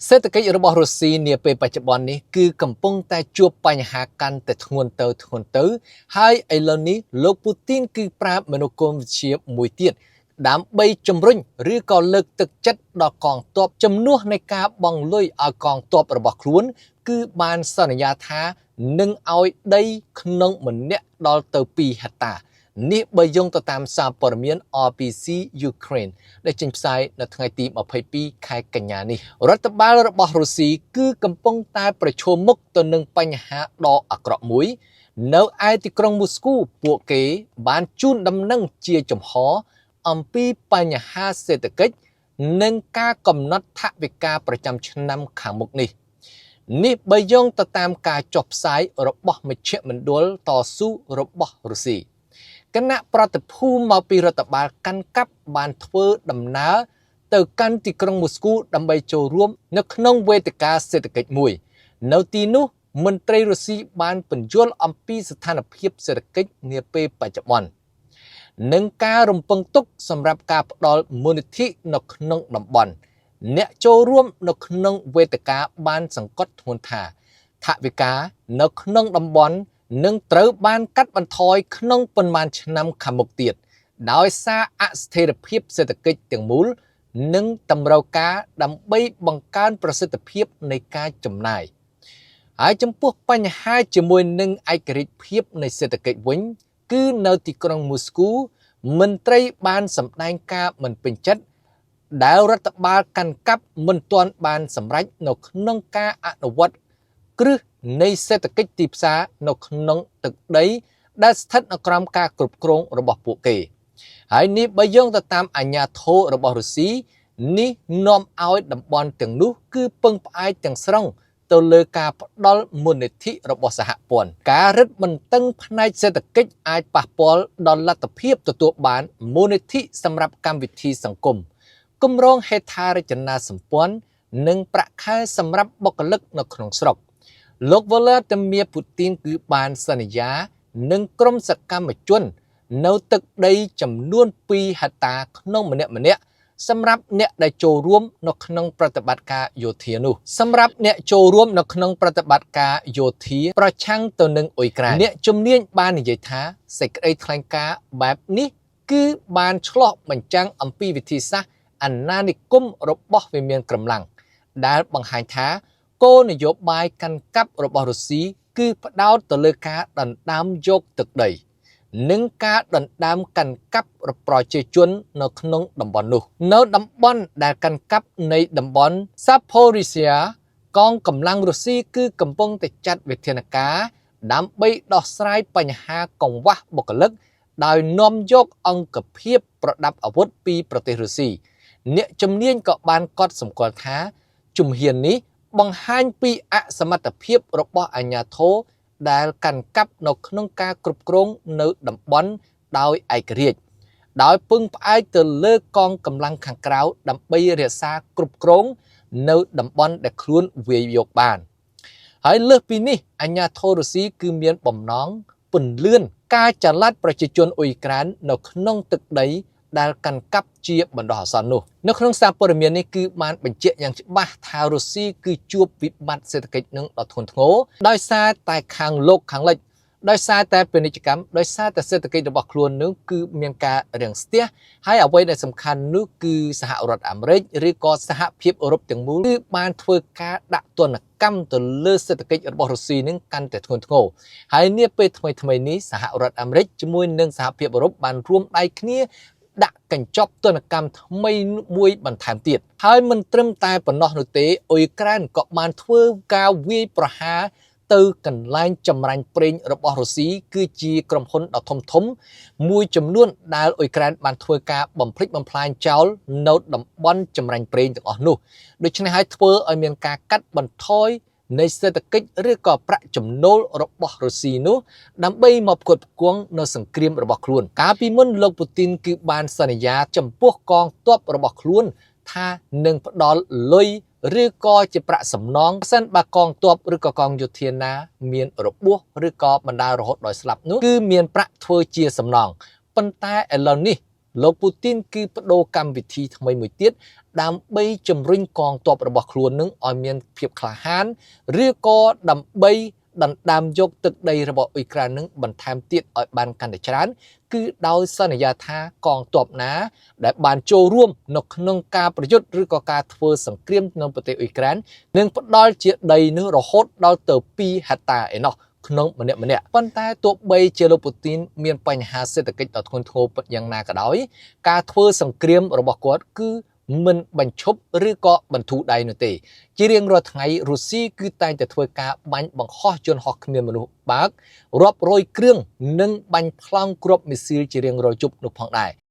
សេដ្ឋកិច្ចរបស់រុស្ស៊ីនាពេលបច្ចុប្បន្ននេះគឺកំពុងតែជួបបញ្ហាកាន់តែធ្ងន់ទៅធ្ងន់ទៅហើយឥឡូវនេះលោកពូទីនគឺប្រើមនោគមវិជ្ជាមួយទៀតដើម្បីជំរុញឬក៏លើកទឹកចិត្តដល់កងទ័ពជំនួសនៃការបង់លុយឲ្យកងទ័ពរបស់ខ្លួន គឺបានសន្យាថានឹងឲ្យដីក្នុងម្នាក់ដល់ទៅ2ហិកតានេះបើយោងទៅតាមសារព័ត៌មាន RBC Ukraine ដែលចេញផ្សាយនៅថ្ងៃទី22ខែកញ្ញានេះរដ្ឋបាលរបស់រុស្ស៊ីគឺកំពុងតែប្រឈមមុខទៅនឹងបញ្ហាដ៏អាក្រក់មួយ នៅឯទីក្រុងមូស្គូពួកគេបានជូនដំណឹងជាចំហអំពីបញ្ហាសេដ្ឋកិច្ចនិងការកំណត់ថវិកាប្រចាំឆ្នាំខាងមុខនេះ នេះបើយោងទៅតាមការចុះផ្សាយរបស់មជ្ឈមណ្ឌលតស៊ូរបស់រុស្ស៊ីគណៈប្រតិភូមកពីរដ្ឋបាលកាន់កាប់បានធ្វើដំណើរទៅកាន់ទីក្រុងមូស្គូដើម្បីចូលរួមនៅក្នុងវេទិកាសេដ្ឋកិច្ចមួយ នៅទីនោះមន្ត្រីរុស្ស៊ីបានពន្យល់អំពីស្ថានភាពសេដ្ឋកិច្ចនាពេលបច្ចុប្បន្ននិងការរំពឹងទុកសម្រាប់ការផ្ដល់មូលនិធិនៅក្នុងតំបន់ អ្នកចូលរួមនៅក្នុងវេទិកាបានសង្កត់ធ្ងន់ថាថវិកានៅក្នុងតំបន់នឹងត្រូវបានកាត់បន្ថយក្នុងប៉ុន្មានឆ្នាំខាងមុខទៀតដោយសារអស្ថិរភាពសេដ្ឋកិច្ចទាំងមូល និងតម្រូវការដើម្បីបង្កើនប្រសិទ្ធភាពនៃការចំណាយហើយចំពោះបញ្ហាជាមួយនឹងឯករាជ្យភាពនៃសេដ្ឋកិច្ចវិញ គឺនៅទីក្រុងមូស្គូមន្ត្រីបានសម្ដែងការមិនពេញចិត្ត ដែលរដ្ឋបាលកាន់កាប់មិនទាន់បានសម្រេចនៅក្នុងការអនុវត្តគ្រឹះនៃសេដ្ឋកិច្ចទីផ្សារនៅក្នុងទឹកដីដែលស្ថិតនៅក្រោមការគ្រប់គ្រងរបស់ពួកគេ ហើយនេះបើយោងទៅតាមអាជ្ញាធររបស់រុស្ស៊ីនេះនាំឲ្យតំបន់ទាំងនោះគឺពឹងផ្អែកទាំងស្រុងទៅលើការផ្ដល់មូលនិធិរបស់សហព័ន្ធការរឹតបន្តឹងផ្នែកសេដ្ឋកិច្ចអាចប៉ះពាល់ដល់លទ្ធភាពទទួលបានមូលនិធិសម្រាប់កម្មវិធីសង្គមគម្រោងហេដ្ឋារចនាសម្ព័ន្ធនិងប្រាក់ខែសម្រាប់បុគ្គលិកនៅក្នុងស្រុកលោកវ៉ាឡាឌីមៀពូទីនគឺបានសន្យានឹងក្រុមសកម្មជន នៅទឹកដីចំនួន2ហិកតាក្នុងម្នាក់ម្នាក់សម្រាប់អ្នកដែលចូលរួមនៅក្នុងប្រតិបត្តិការយោធានោះសម្រាប់អ្នកចូលរួមនៅក្នុងប្រតិបត្តិការយោធាប្រឆាំងទៅនឹងអ៊ុយក្រែនអ្នកជំនាញបាននិយាយថាសេចក្តីថ្លែងការណ៍បែបនេះគឺបានឆ្លុះបញ្ចាំងអំពីវិធីសាស្ត្រអាណានិគមរបស់វិមានក្រំឡាំងដែលបង្ហាញថាគោលនយោបាយកាន់កាប់របស់រុស្ស៊ីគឺផ្ដោតទៅលើការដណ្ដើមយកទឹកដី និងការដណ្ដើមកាន់កាប់ប្រជាជននៅក្នុងតំបន់នោះ នៅតំបន់ដែលកាន់កាប់នៃតំបន់សាផូរីសៀកងកម្លាំងរុស្ស៊ីគឺកំពុងតែចាត់វិធានការដើម្បីដោះស្រាយបញ្ហាកង្វះបុគ្គលិកដោយនាំយកអង្គភាពប្រដាប់អាវុធពីប្រទេសរុស្ស៊ីអ្នកជំនាញក៏បានកត់សម្គាល់ថាជំហាននេះបង្ហាញពីអសមត្ថភាពរបស់អាជ្ញាធរដែលកាន់កាប់នៅក្នុងការគ្រប់គ្រងនៅតំបន់ដោយឯករាជ្យដោយពឹងផ្អែកទៅលើកងកម្លាំងខាងក្រៅដើម្បីរក្សាគ្រប់គ្រងនៅតំបន់ដែលខ្លួនវាយយកបាន ហើយលើសពីនេះអាជ្ញាធររុស្ស៊ីគឺមានបំណងពន្លឿនការចល័តប្រជាជនអ៊ុយក្រែននៅក្នុងទឹកដីដែលកាន់កាប់ជាបណ្ដោះអាសន្ននោះនៅក្នុងសារព័ត៌មាននេះគឺបានបញ្ជាក់យ៉ាងច្បាស់ថារុស្ស៊ីគឺជាប់វិបត្តិសេដ្ឋកិច្ចនឹងដ៏ធ្ងន់ធ្ងរដោយសារតែខាងលោកខាងលិចដោយសារតែពាណិជ្ជកម្មដោយសារតែសេដ្ឋកិច្ចរបស់ខ្លួននោះគឺមានការរាំងស្ទះហើយអ្វីដែលសំខាន់នោះគឺសហរដ្ឋអាមេរិកឬក៏សហភាពអឺរ៉ុបទាំងមូលគឺបានធ្វើការដាក់ទណ្ឌកម្មទៅលើសេដ្ឋកិច្ចរបស់រុស្ស៊ីនឹងកាន់តែធ្ងន់ធ្ងរហើយនាពេលថ្មីៗនេះសហរដ្ឋអាមេរិកជាមួយនឹងសហភាពអឺរ៉ុបបានរួមដៃគ្នាដាក់កញ្ចប់ទណ្ឌកម្មថ្មីមួយបន្ថែមទៀតហើយមិនត្រឹមតែប៉ុណ្ណោះនោះទេអ៊ុយក្រែនក៏បានធ្វើការវាយប្រហារទៅកន្លែងចម្រាញ់ប្រេងរបស់រុស្ស៊ីគឺជាក្រុមហ៊ុនដ៏ធំធំមួយចំនួនដែលអ៊ុយក្រែនបានធ្វើការបំផ្លិចបំផ្លាញចោលនៅតំបន់ចម្រាញ់ប្រេងទាំងអស់នោះដូច្នេះហើយធ្វើឲ្យមានការកាត់បន្ថយនៃសេដ្ឋកិច្ចឬក៏ប្រាក់ចំណូលរបស់រុស្ស៊ីនោះដើម្បីមកផ្គត់ផ្គង់នៅសង្គ្រាមរបស់ខ្លួនកាលពីមុនលោកពូទីនគឺបានសន្យាចំពោះកងទ័ពរបស់ខ្លួនថានឹងផ្ដល់លុយឬក៏ជាប្រាក់សំណងសិនបើកងទ័ពឬក៏កងយោធាណាមានរបួសឬក៏បណ្ដាលរហូតដល់ស្លាប់នោះគឺមានប្រាក់ធ្វើជាសំណងប៉ុន្តែឥឡូវនេះ លោកពូទីនគឺបដូរកម្មវិធីថ្មីមួយទៀតដើម្បីជំរុញកងទ័ពរបស់ខ្លួននឹងឲ្យមានភាពក្លាហានឬក៏ដើម្បីដណ្ដើមយកទឹកដីរបស់អ៊ុយក្រែននឹងបន្ថែមទៀតឲ្យបានកាន់តែច្រើនគឺដោយសន្យាថាកងទ័ពណា ដែលបានចូលរួមនៅក្នុងការប្រយុទ្ធឬក៏ការធ្វើសង្គ្រាមនៅប្រទេសអ៊ុយក្រែននឹងផ្ដល់ជាដីនឹងរហូតដល់ទៅ2ហិកតាឯណោះក្នុងម្នាក់ម្នាក់ប៉ុន្តែទោះបីជាលោកពូទីនមានបញ្ហាសេដ្ឋកិច្ចដ៏ធ្ងន់ធ្ងរពិតយ៉ាងណាក៏ដោយការធ្វើសង្គ្រាមរបស់គាត់គឺមិនបញ្ឈប់ឬក៏បន្ធូរដៃនោះទេ ជារៀងរាល់ថ្ងៃរុស្ស៊ីគឺតែងតែធ្វើការបាញ់បង្ហោះយន្តហោះគ្មានមនុស្សបើករាប់រយគ្រឿងនិងបាញ់ប្លង់គ្រាប់មីស៊ីលជារៀងរាល់យប់នោះផងដែរ។